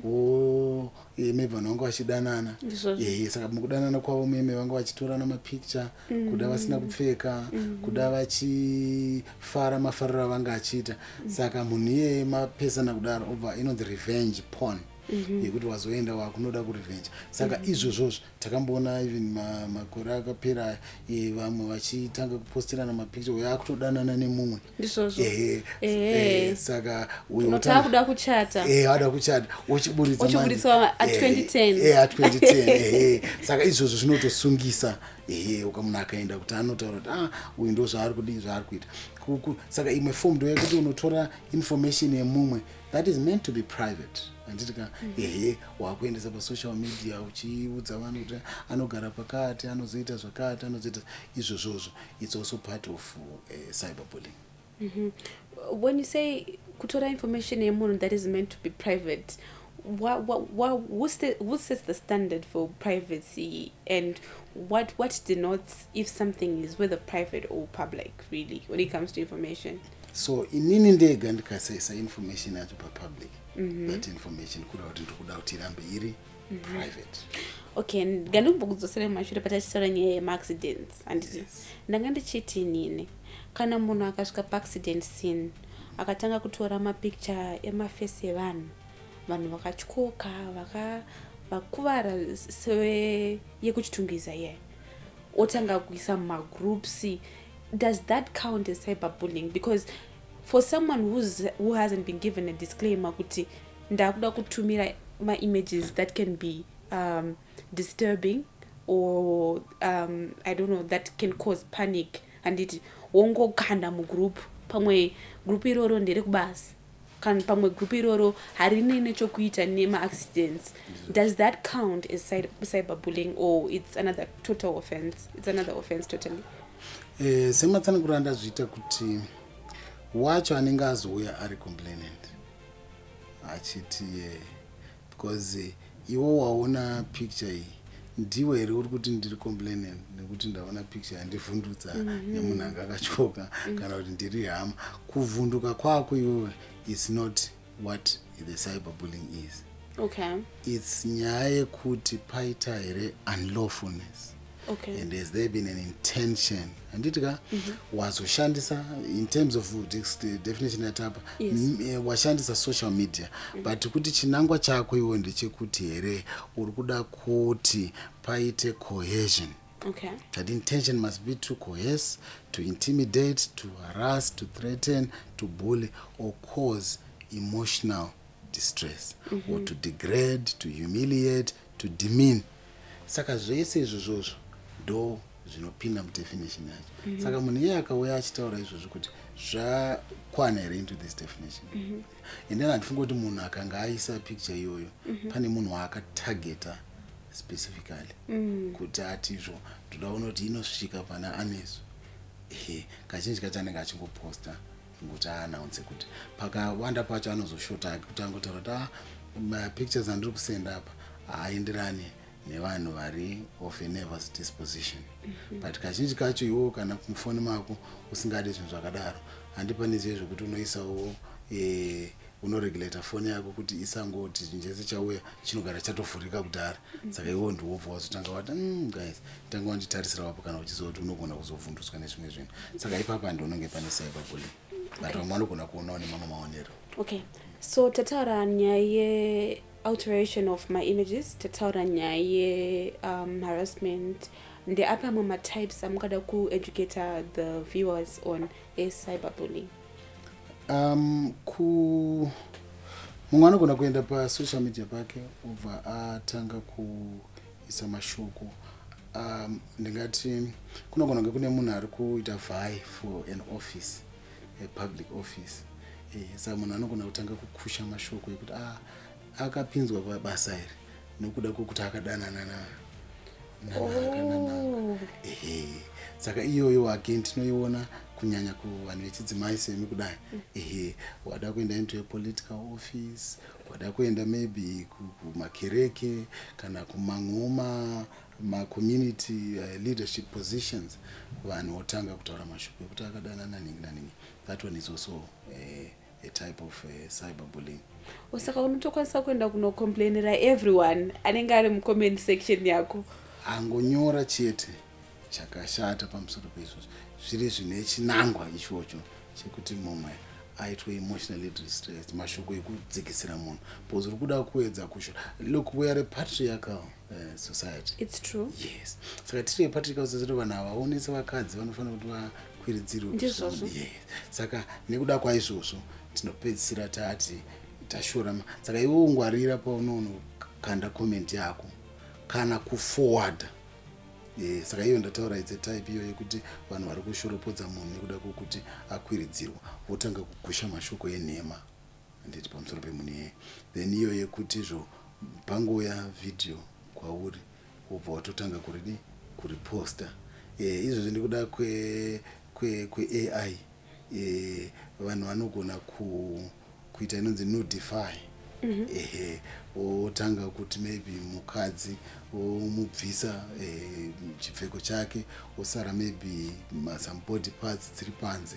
wo maybe vanhu vanga vachidanana. Ndizvozvo. Saka mukudanana kwavo meme vanga vachitorana mapicture, kuda vasina kupfeka, kuda vachifara mafariro avanga achiita. Saka munhu iyeye mapesana kudaro, obva inonzi revenge porn. Yekuti wazoenda wakunoda kurevenge. Saka izvozvozvo takamboona even makore akapera, vamwe vachitanga kupostirana mapicture, uyo akutodanana nemumwe. Ndizvozvo. Ehe. Saka uyo Taakuda kuchata. Ada kuchata, ochiburitsa. Ochiburitswa a 2010. A 2010, ehe. Saka izvozvo zvinotosungisa, ehe, ukamunhu akaenda kuti anotaura kuti, "Ah, uyu ndo zvaari kudii, zvaari kuita." Saka imwe form ndo yekuti unotora information yemumwe that is meant to be private, handiti ka? Ehe, wakuendesa pasocial media uchiudza vanhu kuti anogara pakati, anozoita zvakati, anozoita izvozvozvo. It's also part of cyberbullying. When you say kutora information yemunhu that is meant to be private, who sets the standard for privacy and what denotes if something is whether private or public, really, when it comes to information? So inini ndega ndikasaisa information yacho papublic, that information kuda kuti ndikuda kuti irambe iri private. Okay, ngandimbokudzosera mumashure patachitaura nyaya yemaaccidents, handiti? Yes. Ndanga ndichiti inini kana munhu akasvika paaccident scene, akatanga kutora mapicture emafesi evanhu, vanhu vakatyoka, vakuvara, yekuChitungwiza iyayi, otanga kuisa mumagroups, does that count as cyberbullying? Because for someone who hasn't been given a disclaimer kuti ndakuda kutumira ma-images that can be disturbing or I don't know, that can cause panic, handiti? Wongokanda mugroup, pamwe group iroro nderekubasa, kana pamwe group iroro harinei nechokuita nemaaccidents, does that count as cyberbullying or it's another total offense? It's another offense totally. Sematsananguro andazviita kuti wacho anenge azouya ari complainant achiti, because iwo waona picture iyi, ndiwe here uri kuti ndiri complainant nekuti ndaona picture yandivhundutsa nemunhu anga akatyoka, kana kuti ndiri hama? Kuvhunduka kwako iwewe is not what the cyberbullying is. It's nyaya yekuti paita here unlawfulness and has there been an intention, handiti ka? Wazoshandisa, in terms of this definition yatapa, washandisa social media, but kuti chinangwa chako iwe ndechekuti here uri kuda kuti paite cohesion, that intention must be to coerce, to intimidate, to harass, to threaten, to bully or cause emotional distress, or to degrade, to humiliate, to demean. Saka zvese izvozvozvo ndo zvinopinda mudefinition yacho. Saka munhu iye akauya achitaura izvozvo kuti zvakwana here into this definition? And then handifungi kuti munhu akanga aisa picture iyoyo pane munhu waakatageta specifically kuti ati izvo ndoda kuona kuti inosvika pana aneso. Ehe, kazhinji kacho anenge achingoposta kuti aanaunse kuti pakawanda pacho anozoshota ake kuti angotaura kuti, "Ah, mapictures andiri kusenda apa haaenderani nevanhu vari of a nervous disposition." But kazhinji kacho iwewo kana mufoni mako usingadi zvinhu zvakadaro, handi pane zive zvekuti unoisawo, unoregulata foni yako kuti isangoti chinhu chese chauya chinogara chatovhurika kudhara. Saka iwewo ndiwobva wazotanga wati, guys, tanga wanditarisira wapo," kana uchiziva kuti unogona kuzovhunduswa nezvimwe zvinhu. Saka ipapa ndiononge pane cyberbullying, but vamwe vanogona kuonawo nemamwe maonero. Okay, so tataura nyaya ye-alteration of my images, tataura nyaya ye-harassment. Ndeapi amwe matypes amungada kueducata the viewers on ecyberbullying? Ku mumwe anogona kuenda pasocial media pake, obva atanga kuisa mashoko. Ndingati kunogona kunge kune munhu ari kuita vie for an office, a public office. Saka munhu anogona kutanga kukusha mashoko ekuti, ah, akapinzwa pabasa iri nokuda kwokuti akadanana nanaka nanaka. Ehe, saka iyoyo again tinoiona kunyanya kuvanhu vechidzimai semi kudai. Ehe, wada kuenda into a political office, wada kuenda maybe kumakereke kana kumangoma macommunity leadership positions, vanhu votanga kutaura mashoko ekuti akadanana naningi naningi. That one is also a type of cyberbullying. Saka unotokwanisa kuenda kunocomplainera everyone anenge ari mucomment section yako? Angonyora chete chakashata pamusoro peizvozvo, zviri zvine chinangwa ichocho chekuti mumwe Aitwe emotionally distressed, mashoko ekudzikisira munhu, because uri kuda kuedza kushora. Look, we are a patriarchal society. It's true. Yes, saka tiri patriarchal society, vanhu havaonesi vakadzi vanofanira kuti vakwiridzirwe. Ndizvozvo. Yes, saka nekuda kwaizvozvo tinopedzisira tati tashora. Saka iwe ungwarira paunonokanda comment yako kana kuforwarda. Saka iyo ndataura, it's a type iyo yekuti vanhu vari kushoropodza munhu nekuda kwokuti akwiridzirwa, votanga kukusha mashoko enhema, handiti, pamusoro pemunhu iyeye. Then iyo yekuti izvo pangouya vhidhiyo kwauri, wobva watotanga kuridi kuriposta. Izvozvi ndikuda kweAI kwe vanhu vanogona kuita inonzi nudify. Ehe, wotanga kuti maybe mukadzi womubvisa chipfeko chake, osara maybe some body parts dziri panze.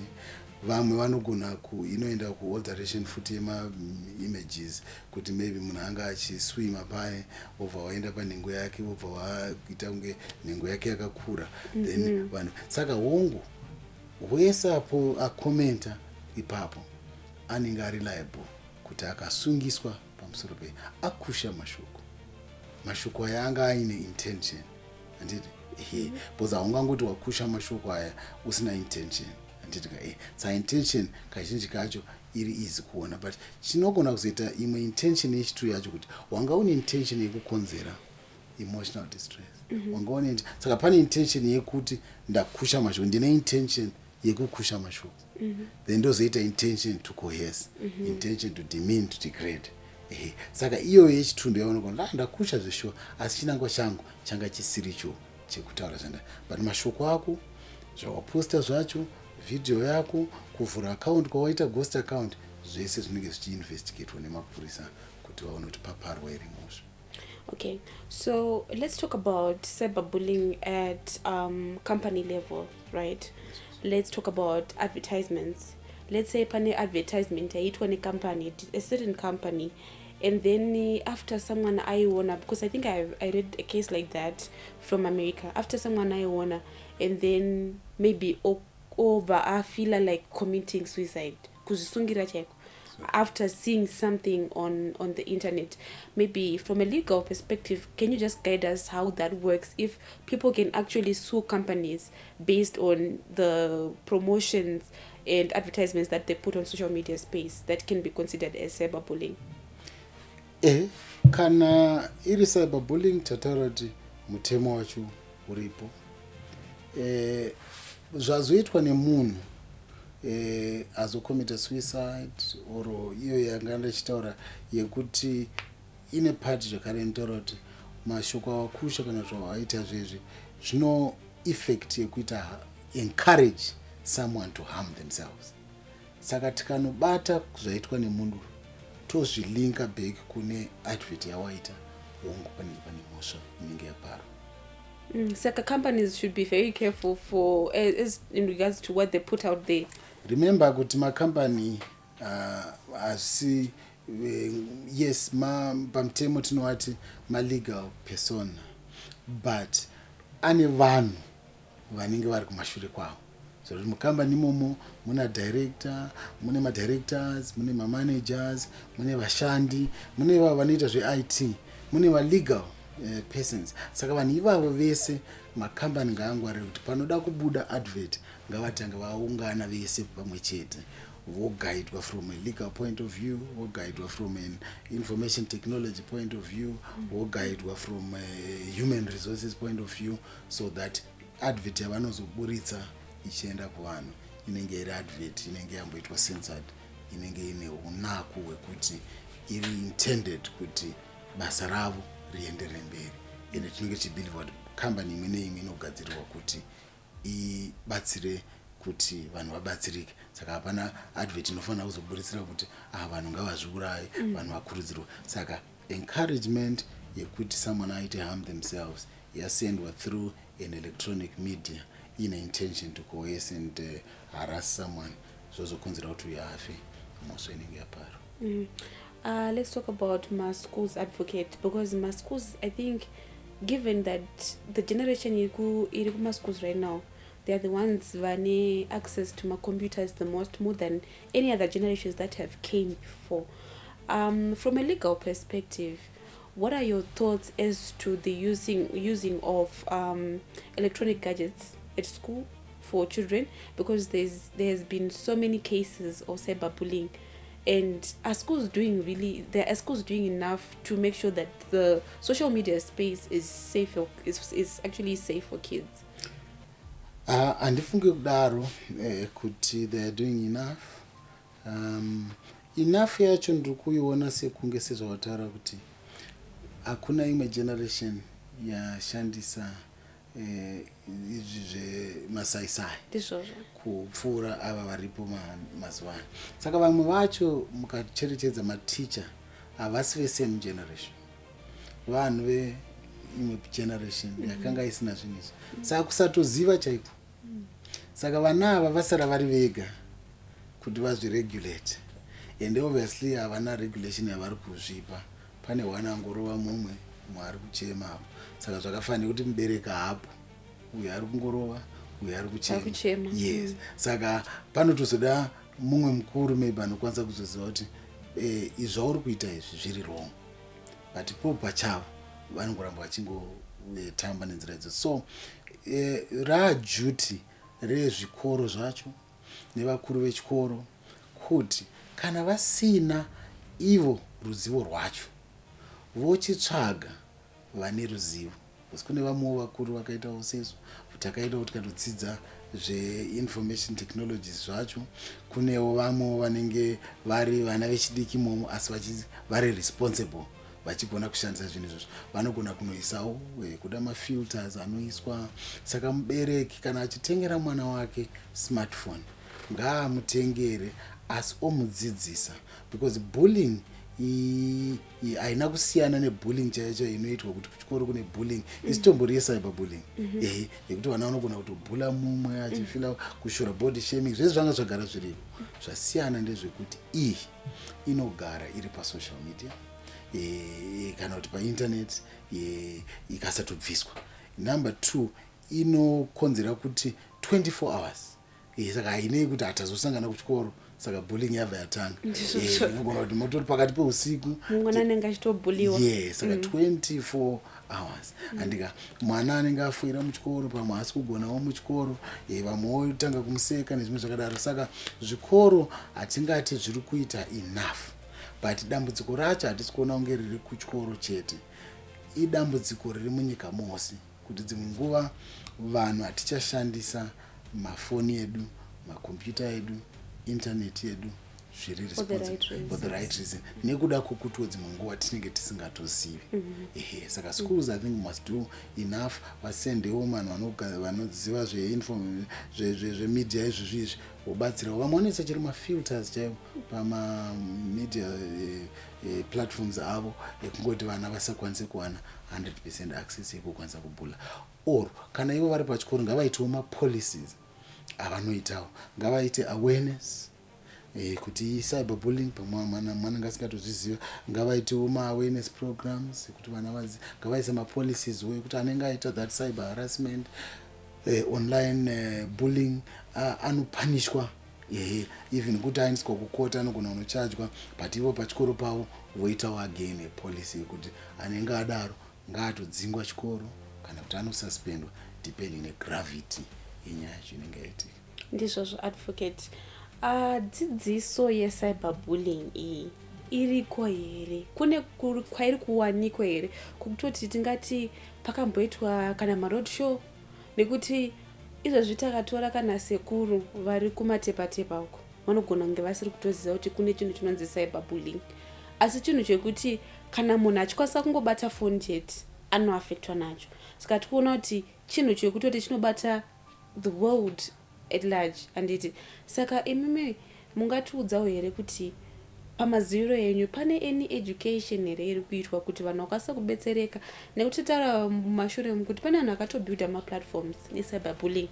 Vamwe vanogona inoenda kualteration futi yemaimages, kuti maybe munhu anga achiswima paye, wobva waenda panhengo yake, wobva waita kunge nhengo yake yakakura. Then vanhu, saka hongu, wese apo akomenta ipapo anenge ari liable kuti akasungiswa pamusoro pe akusha mashoko. Mashoko aya anga aine intention, handiti? Ehe, because haungangoti wakusha mashoko aya usina intention, handiti ka? Sa intention kazhinji kacho iri easy kuona, but chinogona kuzoita imwe intention yechitu yacho kuti wanga une intention yekukonzera emotional distress. Wanga une, saka pane intention yekuti ndakusha mashoko, ndine intention yekukusha mashoko. Then ndozoita intention to coerce, intention to demean, to degrade. Ehe, saka iyoyo yechitundu yaunogona, ndakusha zveshuwa, asi chinangwa changu changa chisiricho chekutaura zvanda, but mashoko ako, zvawaposta zvacho, vhidhiyo yako, kuvhura account kwawaita, ghost account, zvese zvinenge zvichiinvestigatwa nemapurisa kuti vaone kuti paparwa iri mhosva. Okay, so let's talk about cyberbullying at company level, right? Let's talk about advertisements. Let's say pane advertisement yaitwa necompany, a certain company, and then after someone aiona, because I think I read a case like that from America, after someone aiona and then maybe over afeela like committing suicide, kuzvisungira chaiko, after seeing something on the internet. Maybe from a legal perspective, can you just guide us how that works, if people can actually sue companies based on the promotions and advertisements that they put on social media space that can be considered as cyberbullying? Kana iri cyberbullying, tataura kuti mutemo wacho uripo. Zvazoitwa nemunhu azocommita suicide or iyo yanga ndichitaura yekuti ine part zvakare inotaura kuti mashoko awakusha kana zvawaita zvezvi zvino effect yekuita encourage someone to harm themselves. Saka tikanobata zvaitwa nemunhu, tozvilinka back kune advert yawaita, hongu, panenge pane mhosva inenge yaparwa. Saka companies should be very careful for as in regards to what they put out there. Remember kuti makambani hazisi, yes, pamutemo tinovati malegal persona, but ane vanhu vanenge vari kumashure kwavo. Zvokuti mukambani imomo muna director, mune madirectors, mune mamanagers, mune vashandi, mune vavo vanoita zveIT, mune valegal persons. Saka vanhu ivavo vese, makambani ngaangwarire kuti panoda kubuda advert, ngavatange vaungana vese pamwe chete, voguidwa from a legal point of view, voguidwa from an information technology point of view, voguidwa from a human resources point of view, so that advert yavanozoburitsa ichienda kuvanhu inenge iri advert inenge yamboitwa censored, inenge ine unaku hwekuti iri intended kuti basa ravo rienderere mberi. Ende tinenge tichibhilivha kuti kambani imwe neimwe inogadzirirwa kuti ibatsire kuti vanhu vabatsirike. Saka hapana advert inofanira kuzoburitsira kuti, ah, vanhu ngavazviuraye. Vanhu vakurudzirwa. Saka encouragement yekuti someone aite harm themselves yasendwa through an electronic media ine intention to coerce and harass someone, zvozokonzera kuti uyo afe, mhosva inenge yaparwa. Let's talk about my schools advocate, because my schools, I think, given that the generation iri kuma schools right now, They are the ones vane access to macomputers the most, more than any other generations that have came before. From a legal perspective, what are your thoughts as to the using of electronic gadgets at school for children? Because there's been so many cases of cyberbullying, and are schools doing really there are schools doing enough to make sure that the social media space is safe for, is actually safe for kids? Handifungi kudaro kuti they are doing enough. Enough yacho ndiri kuiona sekunge sezvawataura kuti hakuna imwe generation yashandisa izvi zvemasaisai Ndizvozvo. Kupfuura ava varipo mazuva ano. Saka vamwe vacho, mukacherechedza, maticha havasi vesame generation, vanhu veimwe generation yakanga isina zvinhu izvi, saka kusatoziva chaiko. Saka vana ava vasara vari vega kuti vazviregulate, and obviously havana regulation yavari kuzvipa. Pane hwana angorova mumwe, mumwe ari kuchema apo. Saka zvakafanira kuti mubereki hapo, uyu ari kungorova, uyu ari kuchema. Ari kuchema. Yes. Saka panotozoda mumwe mukuru maybe anokwanisa kuzoziva kuti izvi zvauri kuita izvi zviri wrong, but ipo pachavo vanongoramba vachingotamba nenzira idzo. So raduty rezvikoro zvacho nevakuru vechikoro kuti kana vasina ivo ruzivo rwacho, vochitsvaga vane ruzivo, because kune vamwewo vakuru vakaitawo sesu, takaitawo tikatodzidza zveinformation technologies zvacho. Kunewo vamwewo vanenge vari vana vechidiki imomo, asi vari responsible, vachigona kushandisa zvinhu izvozvo, vanogona kunoisawo kuda mafilters anoiswa. Saka mubereki kana achitengera mwana wake smartphone, ngaamutengere asi omudzidzisa, because bullying haina kusiyana nebullying chaiyo chaiyo inoitwa kuti kuchikoro kune bullying. Isitombori yecyber bullying, ehe, yekuti vana vanogona kutobhula mumwe achifila kushora, body shaming, zvese zvanga zvagara zviriko. Zvasiyana ndezvekuti iyi inogara iri pasocial media kana kuti painternet, ikasatobviswa. Number two, inokonzera kuti 24 hours, saka hainei kuti hatazosangana kuchikoro, saka bullying yabva yatanga. Inogona kuti motori pakati peusiku. Mwana anenge achitobhuliwa. Ye, saka 24 hours, andika mwana anenge afuira muchikoro, pamwe haasi kugonawo muchikoro, vamwe votanga kumuseka nezvimwe zvakadaro. Saka zvikoro hatingati zviri kuita enough, but dambudziko racho hatisi kuona kunge riri kuchikoro chete. Idambudziko riri munyika mose, kuti dzimwe nguva vanhu hatichashandisa mafoni edu, makombiyuta edu, intaneti yedu zviri For the right responsible, for the right reason, nekuda kwokutiwo dzimwe nguva tinenge tisingatozivi. Ehe, saka schools, I think, must do enough. Vasendewo vanhu vanoziva zvemedia izvozvi izvi, vobatsirawo vamwe vanoisa chero mafilters chaivo pamamedia platforms avo, ekungoti vana vasakwanise kuwana 100% access yekukwanisa kubhula. Or kana ivo vari pachikoro, ngavaitewo mapolicies avanoitawo, ngavaite awareness kuti cyberbullying, pamwe mwana anenge asingatozviziva. Ngavaitewo maawareness programs ekuti vana ngavaise mapolicies wo ekuti anenge aita that cyber harassment, online bullying, anopanishwa, ehe, even kuti aendeswa kukota, anogona kunochajwa. But ivo pachikoro pavo voitawo again policy yekuti anenge adaro ngaatodzingwa chikoro kana kuti anosuspendwa, depending negravity yenyaya yacho inenge yaitika. Ndizvozvo, advocate. Dzidziso yecyberbullying iyi iriko here? Kune kwairi kuwanikwa here, kwekutoti tingati pakamboitwa kana maroad show? Nekuti izvozvi takatora kana sekuru vari kumatepatepa uko, vanogona kunge vasiri kutoziva kuti kune chinhu chinonzi cyberbullying, asi chinhu chekuti kana munhu achikwanisa kungobata foni chete, anoafektwa nacho. Saka tikuona kuti chinhu chekutoti chinobata the world at large, handiti? Saka imimi mungatiudzawo here kuti pamaziviro enyu pane any education here iri kuitwa kuti vanhu vakwanisa kubetsereka? Nekuti taura mumashure kuti pane vanhu vakatobuilda maplatforms necyberbullying.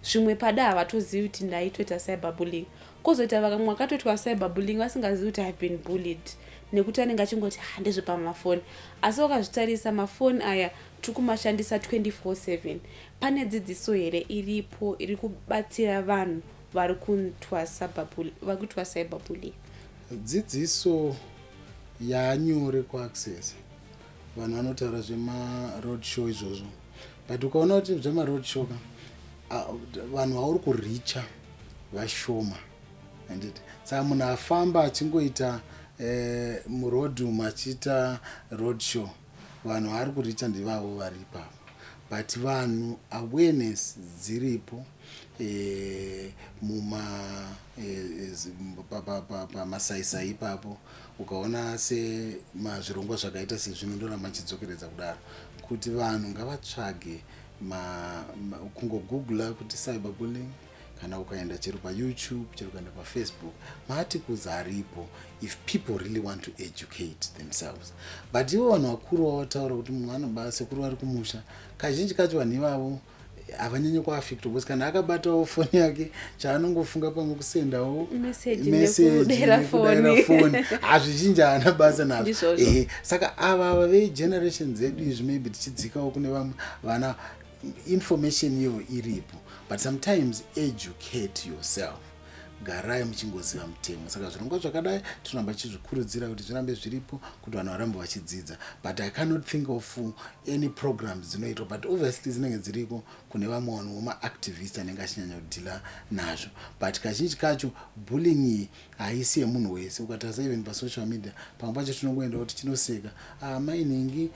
Zvimwe pada havatozivi kuti ndaitoita cyberbullying. Kwozoita vamwe vakatoitwa cyberbullying vasingazivi kuti I've been bullied, nekuti anenge achingoti, "Ha, ndezvepamafoni." Asi wakazvitarisa, mafoni aya tiri kumashandisa 24/7. Pane dzidziso here iripo iri kubatsira vanhu vari kuitwa cyberbullying? Dzidziso yanyore kuaccess. Vanhu vanotaura zvemaroad show izvozvo, but ukaona kuti zvemaroad show ka, vanhu vauri kureacha vashoma, handiti? Saka munhu afamba achingoita muroad umu, achiita road show, vanhu vaari kureacha ndivavo vari ipapo. But vanhu, awareness dziripo muma pamasaisai ipapo. Ukaona semazvirongwa zvakaita sezvino, ndoramba nchidzokeredza kudaro kuti vanhu ngavatsvage, kungogoogla kuti cyberbullying, kana ukaenda chero paYouTube, chero ukaenda paFacebook, maarticles aripo if people really want to educate themselves. But ivo vanhu vakuru vavataura kuti mumwe anoba sekuru vari kumusha, kazhinji kacho vanhu ivavo havanyanyi kuaffectwa, because kana akabatawo foni yake, chaanongofunga pamwe kusendawo message nekudera nekudayira foni. Foni hazvizhinji haana basa nazvo. Ndizvozvo. Ehe, saka ava vegeneration dzedu izvi, maybe tichidzikawo kune vamwe vana, information iyo iripo, but sometimes educate yourself. Garai muchingoziva mutemo. Saka zvirongwa zvakadai tinoramba tichizvikurudzira kuti zvirambe zviripo, kuti vanhu varambe vachidzidza. But I cannot think of any programs dzinoitwa, but obviously dzinenge dziriko kune vamwe vanhu vemaactivist anenge achinyanya kudeala nazvo. But kazhinji kacho bullying iyi haisi yemunhu wese. Ukatarisa even pasocial media, pamwe pacho tinongoendawo tichinoseka, ah, mai nhingi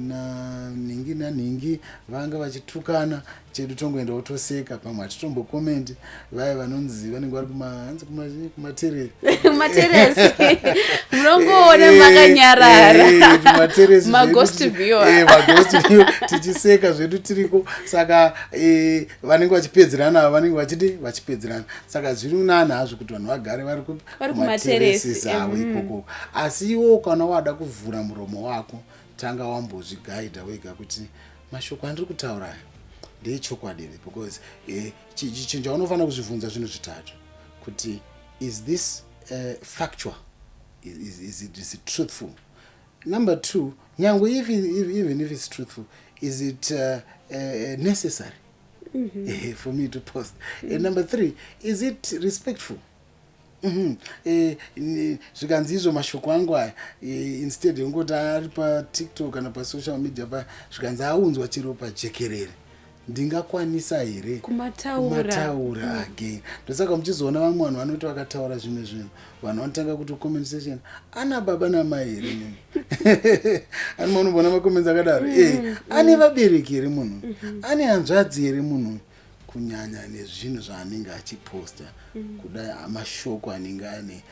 nanhingi nanhingi vanga vachitukana, chedu tongoendawo toseka, pamwe hatitombocommenti. Vaya vanonzi vanenge vari hanzi kumateresi. Materesi munongoona makanyarara. Tumateresi. Maghost viewer. Maghost viewer, tichiseka zvedu tiriko. Saka vanenge vachipedzerana ava, vanenge vachidi vachipedzerana. Saka zviri nani hazvo kuti vanhu vagare vari kupi? Vari kumateresi. Avo ikoko. Asi iwo kana wada kuvhura muromo wako, tanga wambozviguida wega kuti mashoko andiri kutaura aya ndeechokwadi here? Because chinhu chaunofanira kuzvibvunza zvinhu zvitatu, kuti is this factual? Is it truthful? Number two, nyangwe if, even if it's truthful, is it necessary for me to post? And number three, is it respectful? Zvikanzi izvo mashoko angu aya, instead yekungoti ari paTikTok kana pasocial media pa, zvikanzi aunzwa chero pajekerere, ndingakwanisa here kumataura? Kumataura again. Ndosaka muchizoona vamwe vanhu vanoti vakataura zvimwe zvinhu, vanhu vanotanga kuti comment section, "Ana baba namai here munhu?" Ani manomboona macomments akadaro? Ane vabereki here munhu? Ane hanzvadzi here munhu? Kunyanya nezvinhu zvaanenge achiposta kudai, mashoko anenge ane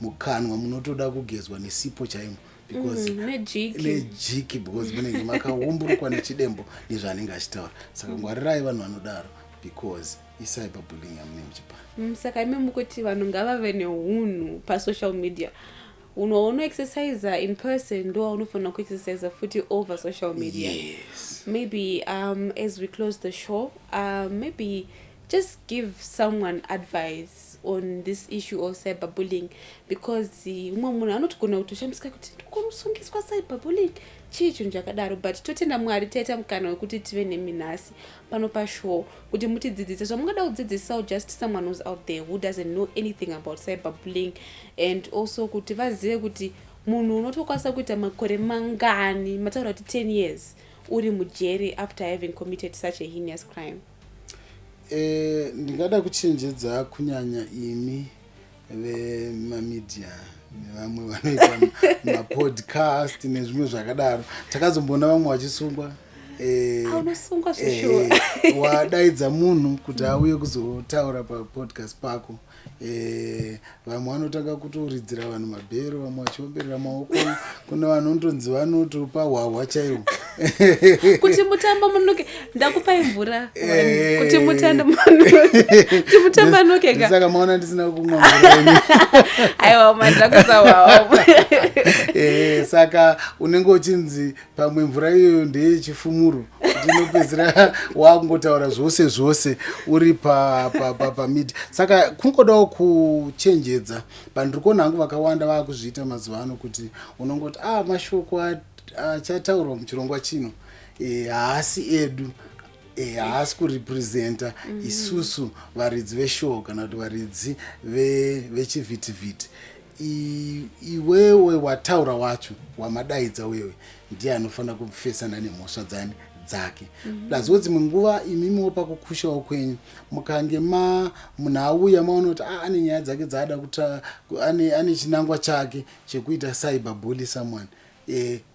mukanwa munotoda kugezwa nesipo chaimo, because nejiki. Nejiki, because munenge makaumburukwa nechidembo nezvaanenge achitaura. Saka ngwarirai vanhu vanodaro, because icyberbullying yamunenge muchipa. Saka imi mukuti vanhu ngavave neunhu pasocial media. Unhu waunoexercisa in person ndo waunofanira kuexercisa futi over social media. Yes. Maybe as we close the show, maybe just give someone advice on this issue of cyberbullying, because umwe munhu anotogona kutoshamisika kuti ndikonosungiswa cyberbullying, chii chinhu chakadaro? But totenda Mwari taita mukana wekuti tive nemi nhasi pano pashow kuti mutidzidzise zvamungada kudzidzisawo just someone who's out there who doesn't know anything about cyberbullying, and also kuti vazive kuti munhu unotokwanisa kuita makore mangani, mataura kuti 10 years uri mujeri after having committed such a heinous crime. Ndingada kuchenjedza kunyanya imi vemamedia nevamwe vanoita mapodcast nezvimwe zvakadaro. Takazomboona vamwe vachisungwa. Ah, unosungwa zveshuwa? Wadaidza munhu kuti auye kuzotaura papodcast pako, vamwe vanotanga kutoridzira vanhu mabhero, vamwe vachiomberera maoko, kune vanontonzi vanotopa hwahwa chaiwo. Kuti mutambo munuke, ndakupai mvura kuti mutande munuke, kuti mutambanuke ka. Saka maona ndisina kumwa mvura yenyu. Aiwa, mandakusawawa. Saka unenge uchinzi pamwe mvura iyoyo ndeyechifumuro, kuti Kuti inopedzisira wakungotaura zvose zvose uri pamedia. Saka kungodawo kuchenjedza. But ndiri kuona hangu vakawanda vaakuzviita mazuva ano, kuti unongoti, "Ah, mashoko achataurwa muchirongwa chino haasi edu, haasi kurepresenta isusu varidzi veshow kana kuti varidzi vechivhitivhiti." Iwewe wataura wacho, wamadaidza wewe, ndiye anofanira kufesana nemhosva dzani dzake. Plus wo dzimwe nguva imimiwo pakukushawo kwenyu, mukange ma munhu auya, maona kuti, ah, ane nyaya dzake dzaada kuta, ane chinangwa chake chekuita cyber bully someone,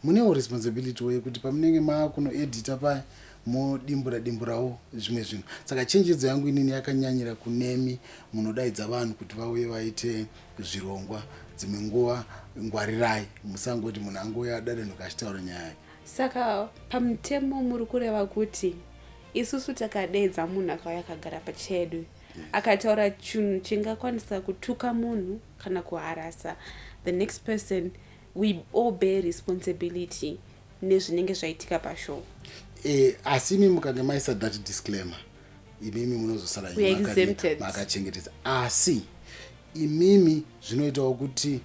munewo responsibility wo yekuti pamunenge maakunoedita paya, modimbura dimburawo zvimwe zvinhu. Saka chenjedzo yangu inini yakanyanyira kunemi munodaidza vanhu kuti vauye vaite zvirongwa. Dzimwe nguva ngwarirai, musangoti munhu angouya adadenhuka achitaura nyaya yake. Saka pamutemo muri kureva kuti isusu takadeedza munhu, akauya akagara pachedu, akataura chinhu chingakwanisa kutuka munhu kana kuharasa the next person, we all bear responsibility nezvinenge zvaitika pashow? Asi imi mukange maisa that disclaimer, imimi munozosara We are exempted. Makachengetedza. Asi imimi zvinoitawo kuti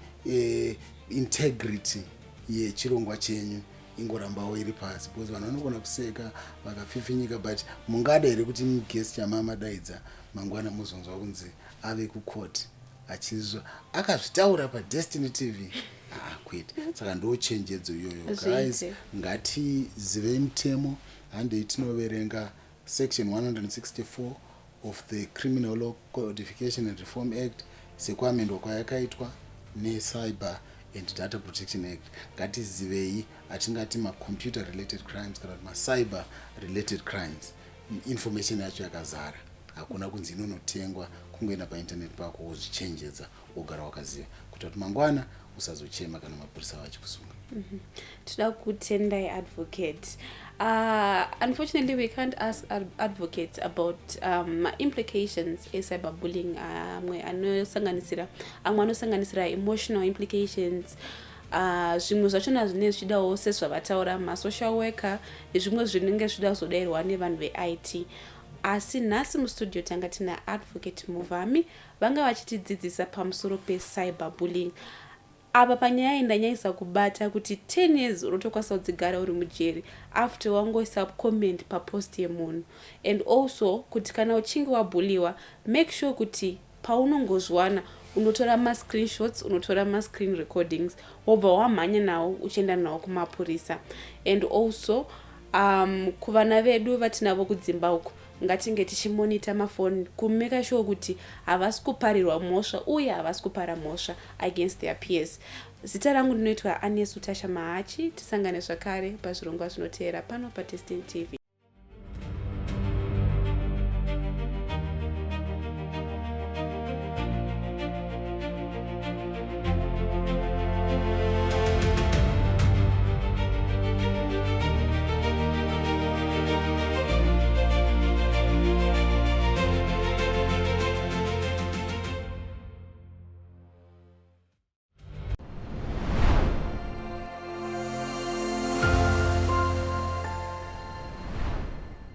integrity yechirongwa chenyu ingorambawo iri pasi, because vanhu vanogona kuseka vakapfipfinyika, but mungada here kuti muguest yamamadaidza mangwana muzonzwa kunzi ave kucourt achizwa akazvitaura paDestiny TV? Ah, kwete. Saka ndo chenjedzo iyoyo, guys. Zviite. Ngatizivei mutemo. Handei tinoverenga section 164 of the Criminal Law Codification and Reform Act sekuamendwa kwayakaitwa, neCyber and Data Protection Act. Ngatizivei atingati macomputer related crimes kana kuti macyber related crimes. Information yacho yakazara, hakuna kunzi inonotengwa. Kungoenda painternet pako, wozvichenjedza, wogara wakaziva, kuita kuti mangwana usazochema kana mapurisa vachikusunga. Toda kutendai, advocate. Unfortunately we can't ask advocates about implications ecyberbullying. Amwe anosanganisira emotional implications. Zvimwe zvachona zvinenge zvichidawo, sezvavataura, masocial worker nezvimwe zvinenge zvichida kuzodayirwa nevanhu veIT. Asi nhasi mustudio tanga tina Advocate Muvhami, vanga vachitidzidzisa pamusoro pecyberbullying. Apa panyaya iyi ndanyanyisa kubata kuti 10 years unotokwanisa kudzigara uri mujeri after wangoisa comment papost yemunhu, and also kuti kana uchinge wabhuliwa, make sure kuti paunongozviwana unotora mascreenshots, unotora mascreen recordings, wobva wamhanya nawo uchienda nawo kumapurisa. And also kuvana vedu vatinavo kudzimba uku, ngatinge tichimonita mafoni kumake sure kuti havasi kuparirwa mhosva uye havasi kupara mhosva against their peers. Zita rangu ndinoitwa Anesu Tasha Mahachi. Tisangane zvakare pazvirongwa zvinoteera pano paDestiny TV.